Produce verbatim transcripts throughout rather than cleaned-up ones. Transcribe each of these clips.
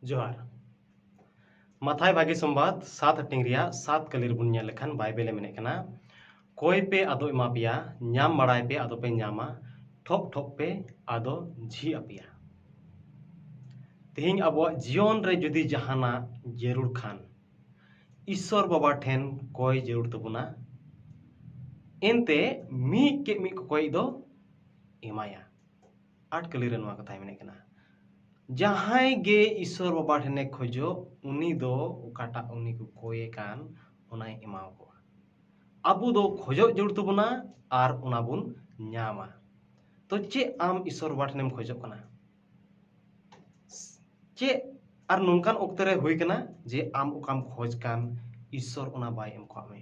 ᱡᱚᱦᱟᱨ᱾ ᱢᱟᱛᱷᱟᱭ ᱵᱷᱟᱜᱮ ᱥᱚᱢᱵᱟᱫ ᱥᱟᱛ ᱦᱟᱹᱴᱤᱧ ᱨᱮᱭᱟᱜ ᱥᱟᱛ ᱠᱟᱹᱞᱤ ᱨᱮᱵᱚᱱ ᱧᱮᱞ ᱞᱮᱠᱷᱟᱱ ᱵᱟᱭᱵᱮᱞ ᱮ ᱢᱮᱱᱮᱫ ᱠᱟᱱᱟ, "ᱠᱚᱭ ᱯᱮ ᱟᱫᱚ ᱮᱢᱟ ᱯᱮᱭᱟ, ᱧᱟᱢ ᱵᱟᱲᱟᱭ ᱯᱮ ᱟᱫᱚ ᱯᱮ ᱧᱟᱢᱟ, ᱴᱷᱚᱯ ᱴᱷᱚᱯ ᱯᱮ ᱟᱫᱚ ᱡᱷᱤᱡ ᱟᱯᱮᱭᱟ᱾" ᱛᱮᱦᱮᱧ ᱟᱵᱚᱣᱟᱜ ᱡᱤᱭᱚᱱ ᱨᱮ ᱡᱩᱫᱤ ᱡᱟᱦᱟᱱᱟᱜ ᱡᱟᱹᱨᱩᱲ ᱠᱷᱟᱱ, ᱤᱥᱥᱚᱨ ᱵᱟᱵᱟ ᱴᱷᱮᱱ ᱠᱚᱭ ᱡᱟᱹᱨᱩᱲ ᱛᱟᱵᱚᱱᱟ᱾ ᱮᱱᱛᱮ ᱢᱤᱫ ᱠᱮ ᱢᱤᱫ ᱠᱚᱠᱚᱭ ᱫᱚ ᱮᱢᱟᱭᱟ᱾ ᱟᱴ ᱠᱟᱹᱞᱤ ᱨᱮ ᱱᱚᱣᱟ ᱠᱟᱛᱷᱟᱭ ᱢᱮᱱᱮᱫ ᱠᱟᱱᱟ, ᱡᱟᱦᱟᱸᱭ ᱜᱮ ᱤᱥᱥᱚᱨ ᱵᱟᱵᱟ ᱴᱷᱮᱱᱮ ᱠᱷᱚᱡᱚᱜ, ᱩᱱᱤ ᱫᱚ ᱚᱠᱟᱴᱟᱜ ᱩᱱᱤ ᱠᱚ ᱠᱚᱭᱮ ᱠᱟᱱ, ᱚᱱᱟᱭ ᱮᱢᱟ ᱠᱚᱣᱟ᱾ ᱟᱵᱚ ᱫᱚ ᱠᱷᱚᱡᱚᱜ ᱡᱟᱹᱨᱩᱲ ᱛᱟᱵᱚᱱᱟ ᱟᱨ ᱚᱱᱟ ᱵᱚᱱ ᱧᱟᱢᱟ᱾ ᱛᱚ ᱪᱮᱫ ᱟᱢ ᱤᱥᱥᱚᱨ ᱵᱟᱵᱟ ᱴᱷᱮᱱᱮᱢ ᱠᱷᱚᱡᱚᱜ ᱠᱟᱱᱟ? ᱪᱮᱫ ᱟᱨ ᱱᱚᱝᱠᱟᱱ ᱚᱠᱛᱮ ᱨᱮ ᱦᱩᱭ ᱠᱟᱱᱟ ᱡᱮ ᱟᱢ ᱚᱠᱟᱢ ᱠᱷᱚᱡᱽ ᱠᱟᱱ, ᱤᱥᱥᱚᱨ ᱚᱱᱟ ᱵᱟᱭ ᱮᱢ ᱠᱟᱜ ᱢᱮ?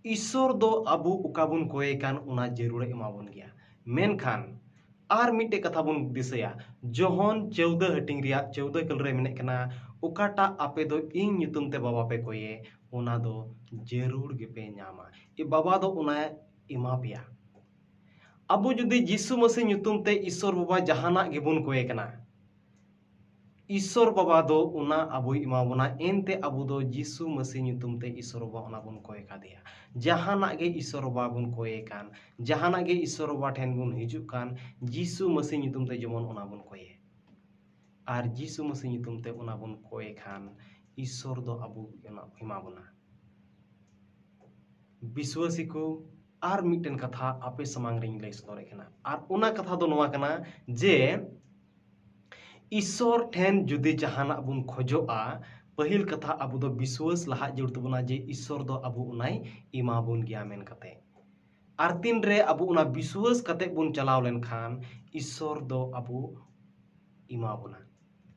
ᱤᱥᱥᱚᱨ ᱫᱚ ᱟᱵᱚ ᱚᱠᱟ ᱵᱚᱱ ᱠᱚᱭᱮ ᱠᱟᱱ, ᱚᱱᱟ ᱡᱟᱹᱨᱩᱲᱮ ᱮᱢᱟ ᱵᱚᱱ ᱜᱮᱭᱟ᱾ ᱢᱮᱱᱠᱷᱟᱱ ᱟᱨ ᱢᱤᱫᱴᱮᱡ ᱠᱟᱛᱷᱟ ᱵᱚᱱ ᱫᱤᱥᱟᱹᱭᱟ, ᱡᱚᱦᱚᱱ ᱪᱟᱹᱣᱫᱟᱹ ᱦᱟᱹᱴᱤᱧ ᱨᱮᱭᱟᱜ ᱪᱟᱹᱣᱫᱟᱹ ᱠᱟᱹᱞ ᱨᱮ ᱢᱮᱱᱮᱫ ᱠᱟᱱᱟ, "ᱚᱠᱟᱴᱟᱜ ᱟᱯᱮ ᱫᱚ ᱤᱧ ᱧᱩᱛᱩᱢ ᱛᱮ ᱵᱟᱵᱟ ᱯᱮ ᱠᱚᱭᱮ, ᱚᱱᱟ ᱫᱚ ᱡᱟᱹᱨᱩᱲ ᱜᱮᱯᱮ ᱧᱟᱢᱟ᱾" ᱮ, ᱵᱟᱵᱟ ᱫᱚ ᱚᱱᱟᱭ ᱮᱢᱟ ᱯᱮᱭᱟ᱾ ᱟᱵᱚ ᱡᱩᱫᱤ ᱡᱤᱥᱩ ᱢᱟᱹᱥᱤ ᱧᱩᱛᱩᱢ ᱛᱮ ᱤᱥᱥᱚᱨ ᱵᱟᱵᱟ ᱡᱟᱦᱟᱱᱟᱜ ᱜᱮᱵᱚᱱ ᱠᱚᱭᱮ ᱠᱟᱱᱟ, ᱤᱥᱥᱚᱨ ᱵᱟᱵᱟ ᱫᱚ ᱚᱱᱟ ᱟᱵᱚᱭ ᱮᱢᱟ ᱵᱚᱱᱟ᱾ ᱮᱱᱛᱮ ᱟᱵᱚ ᱫᱚ ᱡᱤᱥᱩ ᱢᱟᱹᱥᱤ ᱧᱩᱛᱩᱢ ᱛᱮ ᱤᱥᱥᱚᱨ ᱵᱟᱵᱟ ᱚᱱᱟ ᱵᱚᱱ ᱠᱚᱭ ᱠᱟᱫᱮᱭᱟ᱾ ᱡᱟᱦᱟᱱᱟᱜ ᱜᱮ ᱤᱥᱥᱚᱨ ᱵᱟᱵᱟ ᱵᱚᱱ ᱠᱚᱭᱮ ᱠᱟᱱ, ᱡᱟᱦᱟᱱᱟᱜ ᱜᱮ ᱤᱥᱥᱚᱨ ᱵᱟᱵᱟ ᱴᱷᱮᱱ ᱵᱚᱱ ᱦᱤᱡᱩᱜ ᱠᱟᱱ, ᱡᱤᱥᱩ ᱢᱟᱹᱥᱤ ᱧᱩᱛᱩᱢ ᱛᱮ ᱡᱮᱢᱚᱱ ᱚᱱᱟ ᱵᱚᱱ ᱠᱚᱭᱮ᱾ ᱟᱨ ᱡᱤᱥᱩ ᱢᱟᱹᱥᱤ ᱧᱩᱛᱩᱢ ᱛᱮ ᱚᱱᱟ ᱵᱚᱱ ᱠᱚᱭᱮ ᱠᱷᱟᱱ, ᱤᱥᱥᱚᱨ ᱫᱚ ᱟᱵᱚ ᱚᱱᱟ ᱮᱢᱟ ᱵᱚᱱᱟ᱾ ᱵᱤᱥᱣᱟᱹᱥᱤ ᱠᱚ, ᱟᱨ ᱢᱤᱫᱴᱮᱱ ᱠᱟᱛᱷᱟ ᱟᱯᱮ ᱥᱟᱢᱟᱝ ᱨᱤᱧ ᱞᱟᱹᱭ ᱥᱚᱫᱚᱨᱮᱫ ᱠᱟᱱᱟ᱾ ᱟᱨ ᱚᱱᱟ ᱠᱟᱛᱷᱟ ᱫᱚ ᱱᱚᱣᱟ ᱠᱟᱱᱟ ᱡᱮ ᱤᱥᱥᱚᱨ ᱴᱷᱮᱱ ᱡᱩᱫᱤ ᱡᱟᱦᱟᱱᱟᱜ ᱵᱚᱱ ᱠᱷᱚᱡᱚᱜᱼᱟ, ᱯᱟᱹᱦᱤᱞ ᱠᱟᱛᱷᱟ ᱟᱵᱚ ᱫᱚ ᱵᱤᱥᱣᱟᱹᱥ ᱞᱟᱦᱟ ᱡᱟᱹᱨᱩᱲ ᱛᱟᱵᱚᱱᱟ ᱡᱮ ᱤᱥᱥᱚᱨ ᱫᱚ ᱟᱵᱚ ᱚᱱᱟᱭ ᱮᱢᱟ ᱵᱚᱱ ᱜᱮᱭᱟ ᱢᱮᱱ ᱠᱟᱛᱮ᱾ ᱟᱨ ᱛᱤᱱ ᱨᱮ ᱟᱵᱚ ᱚᱱᱟ ᱵᱤᱥᱣᱟᱹᱥ ᱠᱟᱛᱮ ᱵᱚᱱ ᱪᱟᱞᱟᱣ ᱞᱮᱱᱠᱷᱟᱱ, ᱤᱥᱥᱚᱨ ᱫᱚ ᱟᱵᱚ ᱮᱢᱟ ᱵᱚᱱᱟ᱾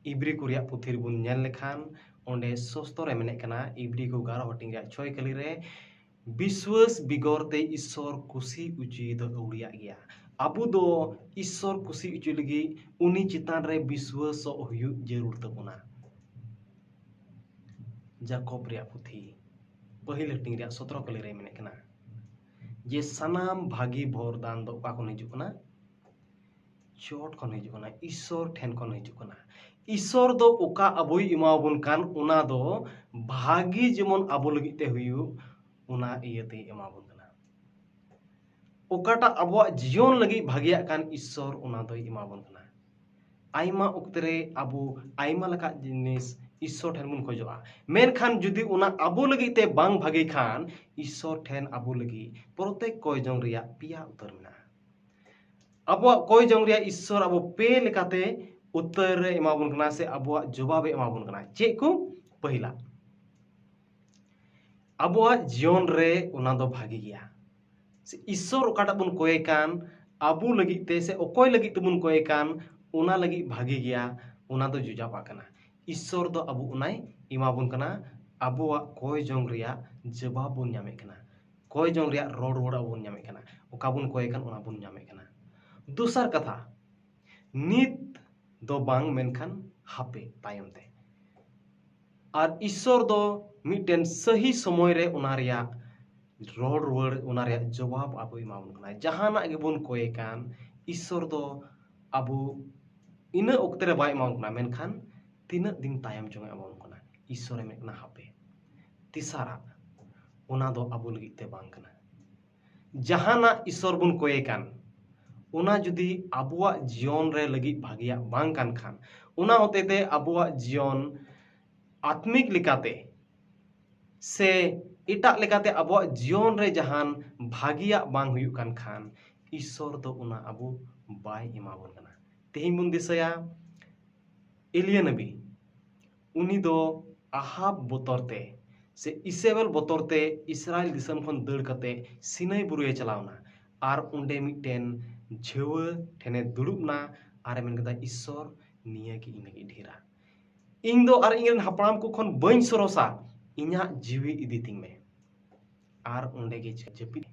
ᱤᱵᱨᱤ ᱠᱚ ᱨᱮᱭᱟᱜ ᱯᱩᱛᱷᱤ ᱨᱮᱵᱚᱱ ᱧᱮᱞ ᱞᱮᱠᱷᱟᱱ, ᱚᱸᱰᱮ ᱥᱚᱥᱛᱚᱨ ᱮ ᱢᱮᱱᱮᱫ ᱠᱟᱱᱟ, ᱤᱵᱨᱤ ᱠᱚ ᱮᱜᱟᱨᱚ ᱦᱟᱹᱴᱤᱧ ᱨᱮᱭᱟᱜ ᱪᱷᱚᱭ ᱠᱟᱹᱞᱤ ᱨᱮ, "ᱵᱤᱥᱣᱟᱹᱥ ᱵᱮᱜᱚᱨ ᱛᱮ ᱤᱥᱥᱚᱨ ᱠᱩᱥᱤ ᱚᱪᱚᱭ ᱫᱚ ᱟᱹᱣᱲᱤᱭᱟᱜ ᱜᱮᱭᱟ᱾" ᱟᱵᱚ ᱫᱚ ᱤᱥᱥᱚᱨ ᱠᱩᱥᱤ ᱚᱪᱚᱭ ᱞᱟᱹᱜᱤᱫ ᱩᱱᱤ ᱪᱮᱛᱟᱱ ᱨᱮ ᱵᱤᱥᱣᱟᱹᱥᱚᱜ ᱦᱩᱭᱩᱜ ᱡᱟᱹᱨᱩᱲ ᱛᱟᱵᱚᱱᱟ᱾ ᱡᱟᱠᱚᱵ ᱨᱮᱭᱟᱜ ᱯᱩᱛᱷᱤ ᱯᱟᱹᱦᱤᱞ ᱦᱟᱹᱴᱤᱧ ᱨᱮᱭᱟᱜ ᱥᱚᱛᱨᱚ ᱠᱟᱹᱞᱤ ᱨᱮ ᱢᱮᱱᱮᱫ ᱠᱟᱱᱟ ᱡᱮ ᱥᱟᱱᱟᱢ ᱵᱷᱟᱹᱜᱤ ᱵᱷᱳᱨ ᱫᱟᱱ ᱫᱚ ᱚᱠᱟ ᱠᱷᱚᱱ ᱦᱤᱡᱩᱜ ᱠᱟᱱᱟ? ᱪᱚᱴ ᱠᱷᱚᱱ ᱦᱤᱡᱩᱜ ᱠᱟᱱᱟ, ᱤᱥᱥᱚᱨ ᱴᱷᱮᱱ ᱠᱷᱚᱱ ᱦᱤᱡᱩᱜ ᱠᱟᱱᱟ᱾ ᱤᱥᱥᱚᱨ ᱫᱚ ᱚᱠᱟ ᱟᱵᱚᱭ ᱮᱢᱟᱵᱚᱱ ᱠᱟᱱ, ᱚᱱᱟ ᱫᱚ ᱵᱷᱟᱹᱜᱤ ᱡᱮᱢᱚᱱ ᱟᱵᱚ ᱞᱟᱹᱜᱤᱫ ᱛᱮ ᱦᱩᱭᱩᱜ, ᱚᱱᱟ ᱤᱭᱟᱹᱛᱮᱭ ᱮᱢᱟᱵᱚᱱ ᱠᱟᱱᱟ᱾ ᱚᱠᱟᱴᱟᱜ ᱟᱵᱚᱣᱟᱜ ᱡᱤᱭᱚᱱ ᱞᱟᱹᱜᱤᱫ ᱵᱷᱟᱹᱜᱤᱭᱟᱜ ᱠᱟᱱ, ᱤᱥᱥᱚᱨ ᱚᱱᱟ ᱫᱚᱭ ᱮᱢᱟᱵᱚᱱ ᱠᱟᱱᱟ᱾ ᱟᱭᱢᱟ ᱚᱠᱛᱮ ᱨᱮ ᱟᱵᱚ ᱟᱭᱢᱟ ᱞᱮᱠᱟᱱ ᱡᱤᱱᱤᱥ ᱤᱥᱥᱚᱨ ᱴᱷᱮᱱ ᱵᱚᱱ ᱠᱷᱚᱡᱚᱜᱼᱟ, ᱢᱮᱱᱠᱷᱟᱱ ᱡᱩᱫᱤ ᱚᱱᱟ ᱟᱵᱚ ᱞᱟᱹᱜᱤᱫ ᱛᱮ ᱵᱟᱝ ᱵᱷᱟᱹᱜᱤ ᱠᱷᱟᱱ, ᱤᱥᱥᱚᱨ ᱴᱷᱮᱱ ᱟᱵᱚ ᱞᱟᱹᱜᱤᱫ ᱯᱨᱚᱛᱮᱠ ᱠᱚᱭ ᱡᱚᱝ ᱨᱮᱭᱟᱜ ᱯᱮᱭᱟ ᱩᱛᱟᱹᱨ ᱢᱮᱱᱟᱜᱼᱟ᱾ ᱟᱵᱚᱣᱟᱜ ᱠᱚᱭ ᱡᱚᱝ ᱨᱮᱭᱟᱜ ᱤᱥᱥᱚᱨ ᱟᱵᱚ ᱯᱮ ᱞᱮᱠᱟᱛᱮ ᱩᱛᱛᱚᱨ ᱮ ᱮᱢᱟᱵᱚᱱ ᱠᱟᱱᱟ ᱥᱮ ᱟᱵᱚᱣᱟᱜ ᱡᱚᱵᱟᱵ ᱮ ᱮᱢᱟᱵᱚᱱ ᱠᱟᱱᱟ᱾ ᱪᱮᱫ ᱠᱚ? ᱯᱟᱹᱦᱤᱞᱟ, ᱟᱵᱚᱣᱟᱜ ᱡᱤᱭᱚᱱ ᱨᱮ ᱚᱱᱟ ᱫᱚ ᱵᱷᱟᱜᱮ ᱜᱮᱭᱟ᱾ ᱥᱮ ᱤᱥᱥᱚᱨ ᱚᱠᱟᱴᱟᱜ ᱵᱚᱱ ᱠᱚᱭᱮ ᱠᱟᱱ, ᱟᱵᱚ ᱞᱟᱹᱜᱤᱫ ᱛᱮ ᱥᱮ ᱚᱠᱚᱭ ᱞᱟᱹᱜᱤᱫ ᱛᱮᱵᱚᱱ ᱠᱚᱭᱮ ᱠᱟᱱ, ᱚᱱᱟ ᱞᱟᱹᱜᱤᱫ ᱵᱷᱟᱜᱮ ᱜᱮᱭᱟ, ᱚᱱᱟ ᱫᱚ ᱡᱚᱡᱟᱵᱟᱜ ᱠᱟᱱᱟ᱾ ᱤᱥᱥᱚᱨ ᱫᱚ ᱟᱵᱚ ᱚᱱᱟᱭ ᱮᱢᱟᱵᱚᱱ ᱠᱟᱱᱟ, ᱟᱵᱚᱣᱟᱜ ᱠᱚᱭ ᱡᱚᱝ ᱨᱮᱭᱟᱜ ᱡᱚᱵᱟᱵ ᱵᱚᱱ ᱧᱟᱢᱮᱫ ᱠᱟᱱᱟ, ᱠᱚᱭ ᱡᱚᱝ ᱨᱮᱭᱟᱜ ᱨᱚᱲ ᱨᱩᱣᱟᱹᱲ ᱟᱵᱚ ᱵᱚᱱ ᱧᱟᱢᱮᱫ ᱠᱟᱱᱟ, ᱚᱠᱟ ᱵᱚᱱ ᱠᱚᱭᱮ ᱠᱟᱱ ᱚᱱᱟ ᱵᱚᱱ ᱧᱟᱢᱮᱫ ᱠᱟᱱᱟ᱾ ᱫᱚᱥᱟᱨ ᱠᱟᱛᱷᱟ, ᱱᱤᱛ ᱫᱚ ᱵᱟᱝ, ᱢᱮᱱᱠᱷᱟᱱ ᱦᱟᱯᱮ, ᱛᱟᱭᱚᱢ ᱛᱮ᱾ ᱟᱨ ᱤᱥᱥᱚᱨ ᱫᱚ ᱢᱤᱫᱴᱮᱱ ᱥᱟᱹᱦᱤ ᱥᱚᱢᱚᱭ ᱨᱮ ᱚᱱᱟ ᱨᱮᱭᱟᱜ ᱨᱚᱲ ᱨᱩᱣᱟᱹᱲ, ᱚᱱᱟ ᱨᱮᱭᱟᱜ ᱡᱚᱵᱟᱵ ᱟᱵᱚ ᱮᱢᱟᱵᱚᱱ ᱠᱟᱱᱟ᱾ ᱡᱟᱦᱟᱱᱟᱜ ᱜᱮᱵᱚᱱ ᱠᱚᱭᱮ ᱠᱟᱱ, ᱤᱥᱥᱚᱨ ᱫᱚ ᱟᱵᱚ ᱤᱱᱟᱹ ᱚᱠᱛᱮ ᱨᱮ ᱵᱟᱭ ᱮᱢᱟᱵᱚᱱ ᱠᱟᱱᱟ, ᱢᱮᱱᱠᱷᱟᱱ ᱛᱤᱱᱟᱹᱜ ᱫᱤᱱ ᱛᱟᱭᱚᱢ ᱪᱚᱝ ᱮ ᱮᱢᱟᱵᱚᱱ ᱠᱟᱱᱟ᱾ ᱤᱥᱥᱚᱨ ᱮ ᱢᱮᱱ ᱠᱟᱱᱟ ᱦᱟᱯᱮ᱾ ᱛᱮᱥᱟᱨᱟᱜ, ᱚᱱᱟ ᱫᱚ ᱟᱵᱚ ᱞᱟᱹᱜᱤᱫ ᱛᱮ ᱵᱟᱝ ᱠᱟᱱᱟ᱾ ᱡᱟᱦᱟᱱᱟᱜ ᱤᱥᱥᱚᱨ ᱵᱚᱱ ᱠᱚᱭᱮ ᱠᱟᱱ, ᱚᱱᱟ ᱡᱩᱫᱤ ᱟᱵᱚᱣᱟᱜ ᱡᱤᱭᱚᱱ ᱨᱮ ᱞᱟᱹᱜᱤᱫ ᱵᱷᱟᱜᱮᱭᱟᱜ ᱵᱟᱝ ᱠᱟᱱ ᱠᱷᱟᱱ, ᱚᱱᱟ ᱦᱚᱛᱮ ᱛᱮ ᱟᱵᱚᱣᱟᱜ ᱡᱤᱭᱚᱱ ᱟᱛᱢᱤᱠ ᱞᱮᱠᱟᱛᱮ ᱥᱮ ᱮᱴᱟᱜ ᱞᱮᱠᱟᱛᱮ ᱟᱵᱚᱣᱟᱜ ᱡᱤᱭᱚᱱ ᱨᱮ ᱡᱟᱦᱟᱱ ᱵᱷᱟᱜᱮᱭᱟᱜ ᱵᱟᱝ ᱦᱩᱭᱩᱜ ᱠᱟᱱ ᱠᱷᱟᱱ, ᱤᱥᱥᱚᱨ ᱫᱚ ᱚᱱᱟ ᱟᱵᱚ ᱵᱟᱭ ᱮᱢᱟᱵᱚᱱ ᱠᱟᱱᱟ᱾ ᱛᱮᱦᱮᱧ ᱵᱚᱱ ᱫᱤᱥᱟᱹᱭᱟ, ᱮᱞᱤᱭᱟ ᱱᱟᱵᱤ, ᱩᱱᱤ ᱫᱚ ᱟᱦᱟᱵ ᱵᱚᱛᱚᱨ ᱛᱮ ᱥᱮ ᱤᱥᱮᱵᱮᱞ ᱵᱚᱛᱚᱨ ᱛᱮ ᱤᱥᱨᱟᱭᱮᱞ ᱫᱤᱥᱚᱢ ᱠᱷᱚᱱ ᱫᱟᱹᱲ ᱠᱟᱛᱮ ᱥᱤᱱᱟᱹᱭ ᱵᱩᱨᱩᱭ ᱪᱟᱞᱟᱣ ᱮᱱᱟ᱾ ᱟᱨ ᱚᱸᱰᱮ ᱢᱤᱫᱴᱮᱱ ᱡᱷᱟᱹᱣᱟᱹ ᱴᱷᱮᱱᱮ ᱫᱩᱲᱩᱵ ᱮᱱᱟ ᱟᱨᱮ ᱢᱮᱱ ᱠᱮᱫᱟ, "ᱤᱥᱥᱚᱨ, ᱱᱤᱭᱟᱹ ᱜᱮ ᱤᱧ ᱞᱟᱹᱜᱤᱫ ᱰᱷᱮᱨᱟ᱾ ᱤᱧ ᱫᱚ ᱟᱨ ᱤᱧ ᱨᱮᱱ ᱦᱟᱯᱲᱟᱢ ᱠᱚ ᱠᱷᱚᱱ ᱵᱟᱹᱧ ᱥᱚᱨᱚᱥᱟ, ᱤᱧᱟᱹᱜ ᱡᱤᱣᱤ ᱤᱫᱤ ᱛᱤᱧ ᱢᱮ᱾" ᱟᱨ ᱚᱸᱰᱮ ᱜᱮ ᱡᱟᱹᱯᱤᱫ᱾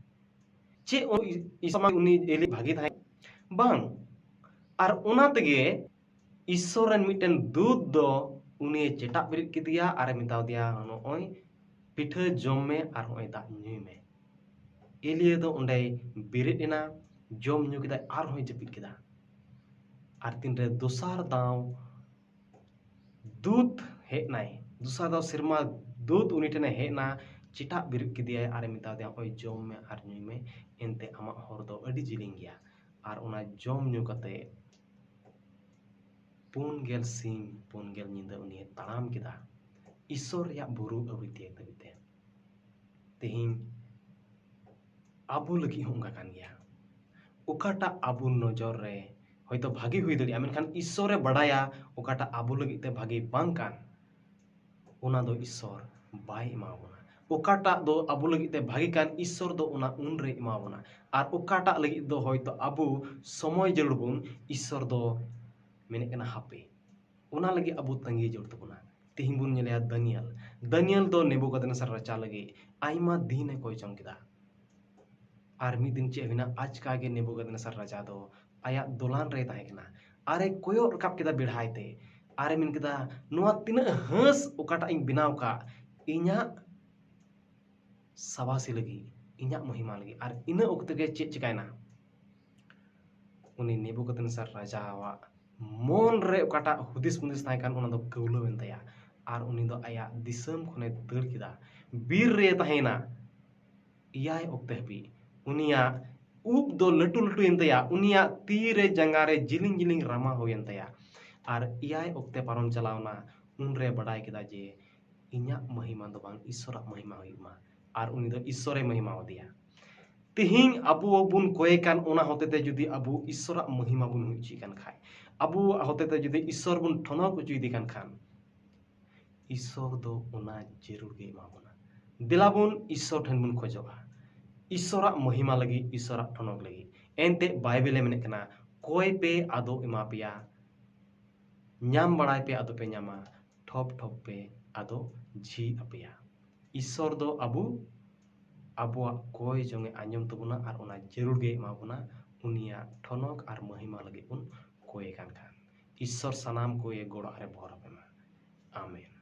ᱪᱮᱫ ᱩᱱᱤ ᱤᱥᱚᱨ ᱢᱟ ᱩᱱᱤ ᱮᱞᱤ ᱵᱷᱟᱜᱮ ᱛᱟᱦᱮᱸ? ᱵᱟᱝ᱾ ᱟᱨ ᱚᱱᱟ ᱛᱮᱜᱮ ᱤᱥᱥᱚᱨ ᱨᱮᱱ ᱢᱤᱫᱴᱮᱱ ᱫᱩᱛ ᱫᱚ ᱩᱱᱤᱭᱮ ᱪᱮᱴᱟᱜ ᱵᱮᱨᱮᱫ ᱠᱮᱫᱮᱭᱟ ᱟᱨᱮ ᱢᱮᱛᱟᱣ ᱫᱮᱭᱟ, "ᱱᱚᱜᱼᱚᱭ ᱯᱤᱴᱷᱟᱹ ᱡᱚᱢ ᱢᱮ ᱟᱨ ᱱᱚᱜᱼᱚᱭ ᱫᱟᱜ ᱧᱩᱭ ᱢᱮ᱾" ᱮᱞᱤᱭᱟᱹ ᱫᱚ ᱚᱸᱰᱮᱭ ᱵᱮᱨᱮᱫ ᱮᱱᱟ, ᱡᱚᱢ ᱧᱩ ᱠᱮᱫᱟᱭ, ᱟᱨᱦᱚᱸᱭ ᱡᱟᱹᱯᱤᱫ ᱠᱮᱫᱟ᱾ ᱟᱨ ᱛᱤᱱᱨᱮ ᱫᱚᱥᱟᱨ ᱫᱟᱣ ᱫᱩᱛ ᱦᱮᱡ ᱱᱟᱭ, ᱫᱚᱥᱟᱨ ᱫᱟᱣ ᱥᱮᱨᱢᱟ ᱫᱩᱛ ᱩᱱᱤ ᱴᱷᱮᱱᱮ ᱦᱮᱡ ᱮᱱᱟ, ᱪᱮᱴᱟᱜ ᱵᱮᱨᱮᱫ ᱠᱮᱫᱮᱭᱟᱭ ᱟᱨᱮ ᱢᱮᱛᱟ ᱫᱮᱭᱟ, "ᱱᱚᱜᱼᱚᱭ ᱡᱚᱢ ᱢᱮ ᱟᱨ ᱧᱩᱭ ᱢᱮ, ᱮᱱᱛᱮ ᱟᱢᱟᱜ ᱦᱚᱨ ᱫᱚ ᱟᱹᱰᱤ ᱡᱤᱞᱤᱧ ᱜᱮᱭᱟ᱾" ᱟᱨ ᱚᱱᱟ ᱡᱚᱢ ᱧᱩ ᱠᱟᱛᱮ ᱯᱩᱱ ᱜᱮᱞ ᱥᱤᱧ ᱯᱩᱱ ᱜᱮᱞ ᱧᱤᱫᱟᱹ ᱩᱱᱤᱭ ᱛᱟᱲᱟᱢ ᱠᱮᱫᱟ ᱤᱥᱚᱨ ᱨᱮᱭᱟᱜ ᱵᱩᱨᱩ ᱟᱹᱣᱨᱤ ᱛᱤᱭᱟᱹᱜ ᱫᱷᱟᱹᱵᱤᱡ ᱛᱮ᱾ ᱛᱮᱦᱮᱧ ᱟᱵᱚ ᱞᱟᱹᱜᱤᱫ ᱦᱚᱸ ᱚᱱᱠᱟ ᱠᱟᱱ ᱜᱮᱭᱟ᱾ ᱚᱠᱟᱴᱟᱜ ᱟᱵᱚ ᱱᱚᱡᱚᱨ ᱨᱮ ᱦᱚᱭᱛᱳ ᱵᱷᱟᱜᱮ ᱦᱩᱭ ᱫᱟᱲᱮᱭᱟᱜᱼᱟ, ᱢᱮᱱᱠᱷᱟᱱ ᱤᱥᱚᱨᱮ ᱵᱟᱰᱟᱭᱟ ᱚᱠᱟᱴᱟᱜ ᱟᱵᱚ ᱞᱟᱹᱜᱤᱫ ᱛᱮ ᱵᱷᱟᱜᱮ ᱵᱟᱝ ᱠᱟᱱ, ᱚᱱᱟ ᱫᱚ ᱤᱥᱚᱨ ᱵᱟᱭ ᱮᱢᱟ ᱵᱚᱱᱟ᱾ ᱚᱠᱟᱴᱟᱜ ᱫᱚ ᱟᱵᱚ ᱞᱟᱹᱜᱤᱫ ᱛᱮ ᱵᱷᱟᱜᱮ ᱠᱟᱱ, ᱤᱥᱚᱨ ᱫᱚ ᱚᱱᱟ ᱩᱱᱨᱮ ᱮᱢᱟ ᱵᱚᱱᱟ᱾ ᱟᱨ ᱚᱠᱟᱴᱟᱜ ᱞᱟᱹᱜᱤᱫ ᱫᱚ ᱦᱚᱭᱛᱳ ᱟᱵᱚ ᱥᱚᱢᱚᱭ ᱡᱟᱹᱨᱩᱲ ᱵᱚᱱ, ᱤᱥᱚᱨ ᱫᱚ ᱢᱮᱱᱮᱫ ᱠᱟᱱᱟ ᱦᱟᱯᱮ, ᱚᱱᱟ ᱞᱟᱹᱜᱤᱫ ᱟᱵᱚ ᱛᱟᱺᱜᱤ ᱡᱟᱹᱨᱩᱲ ᱛᱟᱵᱚᱱᱟ᱾ ᱛᱮᱦᱮᱧ ᱵᱚᱱ ᱧᱮᱞᱮᱭᱟ ᱫᱟᱱᱤᱭᱮᱞ᱾ ᱫᱟᱱᱤᱭᱮᱞ ᱫᱚ ᱱᱮᱵᱩᱠᱟᱫᱱᱮᱥᱟᱨ ᱨᱟᱡᱟ ᱞᱟᱹᱜᱤᱫ ᱟᱭᱢᱟ ᱫᱤᱱ ᱮ ᱠᱚᱭ ᱡᱚᱝ ᱠᱮᱫᱟ᱾ ᱟᱨ ᱢᱤᱫ ᱫᱤᱱ ᱪᱮᱫ ᱦᱩᱭᱱᱟ, ᱟᱪᱠᱟ ᱜᱮ ᱱᱮᱵᱩᱠᱟᱫᱱᱮᱥᱟᱨ ᱨᱟᱡᱟ ᱫᱚ ᱟᱭᱟᱜ ᱫᱚᱞᱟᱱ ᱨᱮᱭ ᱛᱟᱦᱮᱸ ᱠᱟᱱᱟ᱾ ᱟᱨᱮ ᱠᱚᱭᱚᱜ ᱨᱟᱠᱟᱵ ᱠᱮᱫᱟ ᱵᱮᱲᱦᱟᱭ ᱛᱮ, ᱟᱨᱮ ᱢᱮᱱ ᱠᱮᱫᱟ, "ᱱᱚᱣᱟ ᱛᱤᱱᱟᱹᱜ ᱦᱟᱹᱸᱥ ᱚᱠᱟᱴᱟᱜ ᱤᱧ ᱵᱮᱱᱟᱣ ᱠᱟᱜ ᱤᱧᱟᱹᱜ ᱥᱟᱵᱟᱥᱤ ᱞᱟᱹᱜᱤᱫ, ᱤᱧᱟᱹᱜ ᱢᱚᱦᱤᱢᱟ ᱞᱟᱹᱜᱤᱫ!" ᱟᱨ ᱤᱱᱟᱹ ᱚᱠᱛᱮ ᱜᱮ ᱪᱮᱫ ᱪᱤᱠᱟᱭᱱᱟ? ᱩᱱᱤ ᱱᱮᱵᱩᱠᱟᱫᱱᱮᱥᱟᱨ ᱨᱟᱡᱟᱣᱟᱜ ᱢᱚᱱ ᱨᱮ ᱚᱠᱟᱴᱟᱜ ᱦᱩᱫᱤᱥ ᱢᱩᱫᱤᱥ ᱛᱟᱦᱮᱸ ᱠᱟᱱ, ᱚᱱᱟ ᱫᱚ ᱠᱟᱹᱣᱞᱟᱹᱣ ᱮᱱ ᱛᱟᱭᱟ᱾ ᱟᱨ ᱩᱱᱤ ᱫᱚ ᱟᱭᱟᱜ ᱫᱤᱥᱚᱢ ᱠᱷᱚᱱᱮ ᱫᱟᱹᱲ ᱠᱮᱫᱟ, ᱵᱤᱨ ᱨᱮ ᱛᱟᱦᱮᱸᱭᱮᱱᱟ᱾ ᱮᱭᱟᱭ ᱚᱠᱛᱮ ᱦᱟᱹᱵᱤᱡ ᱩᱱᱤᱭᱟᱜ ᱩᱵ ᱫᱚ ᱞᱟᱹᱴᱩ ᱞᱟᱹᱴᱩᱭᱮᱱ ᱛᱟᱭᱟ, ᱩᱱᱤᱭᱟᱜ ᱛᱤ ᱨᱮ ᱡᱟᱸᱜᱟ ᱨᱮ ᱡᱤᱞᱤᱧ ᱡᱤᱞᱤᱧ ᱨᱟᱢᱟ ᱦᱩᱭᱮᱱ ᱛᱟᱭᱟ᱾ ᱟᱨ ᱮᱭᱟᱭ ᱚᱠᱛᱮ ᱯᱟᱨᱚᱢ ᱪᱟᱞᱟᱣᱱᱟ, ᱩᱱᱨᱮ ᱵᱟᱰᱟᱭ ᱠᱮᱫᱟ ᱡᱮ ᱤᱧᱟᱹᱜ ᱢᱚᱦᱤᱢᱟ ᱫᱚ ᱵᱟᱝ, ᱤᱥᱚᱨᱟᱜ ᱢᱚᱦᱤᱢᱟ ᱦᱩᱭᱩᱜ ᱢᱟ᱾ ᱟᱨ ᱩᱱᱤ ᱫᱚ ᱤᱥᱚᱨᱮ ᱢᱚᱦᱤᱢᱟ ᱟᱫᱮᱭᱟ᱾ ᱛᱮᱦᱮᱧ ᱟᱵᱚ ᱵᱚᱱ ᱠᱚᱭᱮ ᱠᱟᱱ, ᱚᱱᱟ ᱦᱚᱛᱮᱛᱮ ᱡᱩᱫᱤ ᱟᱵᱚ ᱤᱥᱚᱨᱟᱜ ᱢᱚᱦᱤᱢᱟ ᱵᱚᱱ ᱦᱩᱭ ᱦᱚᱪᱚᱭᱮ ᱠᱟᱱ ᱠᱷᱟᱱ, ᱟᱵᱚᱣᱟᱜ ᱦᱚᱛᱮᱛᱮ ᱡᱩᱫᱤ ᱤᱥᱚᱨ ᱵᱚᱱ ᱴᱷᱚᱱᱚᱠ ᱦᱚᱪᱚᱭᱮᱫᱮ ᱠᱟᱱ ᱠᱷᱟᱱ, ᱤᱥᱚᱨ ᱫᱚ ᱚᱱᱟ ᱡᱟᱹᱨᱩᱲ ᱜᱮ ᱮᱢᱟ ᱵᱚᱱᱟ᱾ ᱫᱮᱞᱟ ᱵᱚᱱ ᱤᱥᱚᱨ ᱴᱷᱮᱱ ᱵᱚᱱ ᱠᱷᱚᱡᱚᱜᱼᱟ, ᱤᱥᱚᱨᱟᱜ ᱢᱚᱦᱤᱢᱟ ᱞᱟᱹᱜᱤᱫ, ᱤᱥᱚᱨᱟᱜ ᱴᱷᱚᱱᱚᱠ ᱞᱟᱹᱜᱤᱫ᱾ ᱮᱱᱛᱮ ᱵᱟᱭᱵᱮᱞᱮ ᱢᱮᱱᱮᱫ ᱠᱟᱱᱟ, "ᱠᱚᱭ ᱯᱮ ᱟᱫᱚ ᱮᱢᱟ ᱯᱮᱭᱟ, ᱧᱟᱢ ᱵᱟᱲᱟᱭ ᱯᱮ ᱟᱫᱚ ᱯᱮ ᱧᱟᱢᱟ, ᱴᱷᱚᱯ ᱴᱷᱚᱯ ᱯᱮ ᱟᱫᱚ ᱡᱷᱤᱡ ᱟᱯᱮᱭᱟ᱾" ᱤᱥᱚᱨ ᱫᱚ ᱟᱵᱚ, ᱟᱵᱚᱣᱟᱜ ᱠᱚᱭ ᱡᱚᱝ ᱮ ᱟᱸᱡᱚᱢ ᱛᱟᱵᱚᱱᱟ ᱟᱨ ᱚᱱᱟ ᱡᱟᱹᱨᱩᱲ ᱜᱮ ᱮᱢᱟ ᱵᱚᱱᱟ, ᱩᱱᱤᱭᱟᱜ ᱴᱷᱚᱱᱚᱠ ᱟᱨ ᱢᱚᱦᱤᱢᱟ ᱞᱟᱹᱜᱤᱫ ᱵᱚᱱ ᱠᱚᱭᱮ ᱠᱟᱱ ᱠᱷᱟᱱ᱾ ᱤᱥᱚᱨ ᱥᱟᱱᱟᱢ ᱠᱚᱭᱮ ᱜᱚᱲᱚ ᱟᱨᱮ ᱵᱚᱦᱚᱨ ᱟᱯᱮ ᱢᱟ᱾ ᱟᱢᱮᱱ᱾